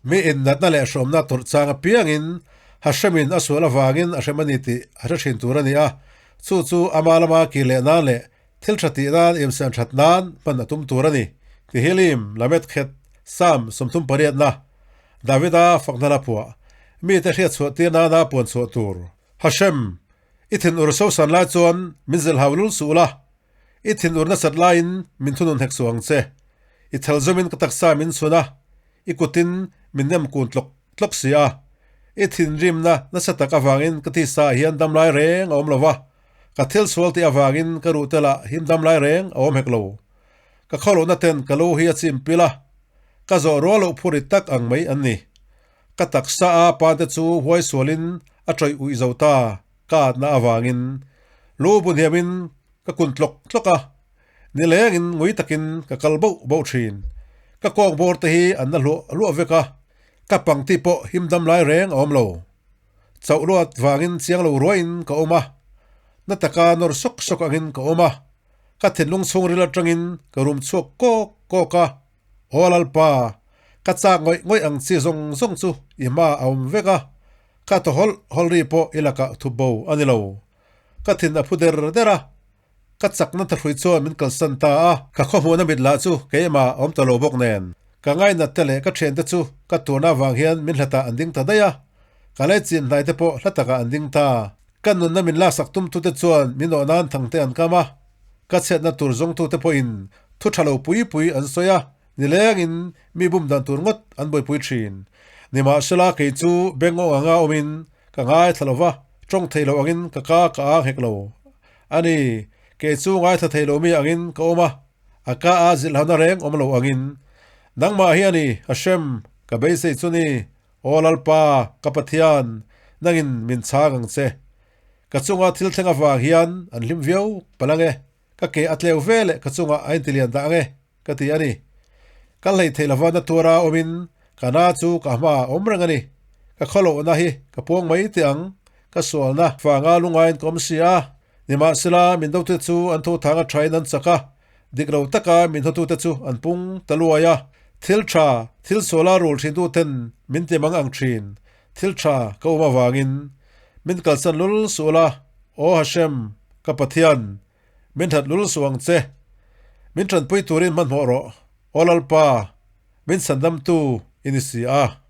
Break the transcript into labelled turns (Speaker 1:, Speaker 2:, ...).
Speaker 1: Mi in natna leh hrawmna tawrh chang apiangin Hashemin a sual avangin a hrem a ni tih a hre thin tur a ni a, chu chu ama lama kir leh nan leh thil tha tih nan imsiam that nan hman a tum tur a ni. Tehillim, Lamed Khet, Psalm 38na, Davida fakna la phuah, mite hriat chhuah tir nana puan chhuah tur. Hashem, i thinur sosan lai chuan min zilhau lul suh la, I thinur nasat laiin min thunun hek suh ang che. I thel zawmin ka taksa min chhun a, i kutin min nem kun tlawk tlawk si a. I thinrimna nasa tak avangin ka tisa ah hian dam lai reng a awm lo va, ka thil sual tih avangin ka ruh tel ah him dam lai reng a awm hek lo. Ka khawlohna ten ka lo hi a chim pil a, ka zawh rual loh phur rit tak ang mai an ni. Ka taksa a pa te chu huai sualin a tawih uih zo ta. Ka atna avangin lu bu hniamin ka kun tlawk tlawk a, nilengin ngui takin ka kal boh boh thin. Ka kawng bawr te hi an na hluah hluah vek a, ka pangti pawh him dam lai reng a awm lo. Chauh luat vangin chiang lo ruaiin ka awm a, na taka nawr sawk sawk angin ka awm a, ka thinlung chhungril atangin ka rum chhuak kawk kawk a, Aw Lalpa, ka chak ngawih ngawih ang chi zawng zawng chu i hma a awm vek a, Ka thaw hawlh hawlh ri pawh i lakah thup bo a ni lo. Ka thin a phu der der a, ka chakna thahrui chuan min kalsan ta a. Ka khawhmuhna mit lah chu keimah a awm ta lo bawk nen. Ka ngainat te leh ka thiante chu ka turna avang hian min hlatah an ding ta daih a, ka leichin hnai te pawh hla takah an ding ta. Ka nunna min laksak tumtute chuan min awh nan thangte an kam a, ka chhiatna tur zawngtute pawhin thu tha lo pui pui an sawi a, Nilengin mi bum dan tur ngawt an buaipui thin. Nimahsela kei chu beng awng anga awmin ka ngaithla lo va, tawng thei lo angin ka ka ka ang hek lo. A ni, kei chu ngaithla thei lo mi angin ka awm a, a ka a zilhhana reng awm lo angin. Nangmah hi a ni, Hashem, ka beisei chu ni, Aw Lalpa, ka Pathian, nangin min chhang ang che. Ka chunga thil thleng avang hian an hlim viau palh ang e. Ka ke a tleu ve leh ka chungah a intilian dah ang e, ka ti a ni. Ka hlei theih lova na tuara awmin ka na chu ka hmaah awm reng a ni. Ka khawlohna hi ka puang mai teh ang, ka sualna vanga lungaiin ka awm si a. Nimahsela, min dotute chu an tho thang a thain an chak a, dik lo taka min hawtute chu an pung ta luai a. Thil tha, thil suala rul thintuten min ti mang ang thin, Thil tha ka awm avangin min kalsan lul suh la, Aw Hashem, ka Pathian, min that lul suh ang che. Min tanpui turin hmanhmawh rawh, Aw Lalpa, min chhandamtu i ni si a.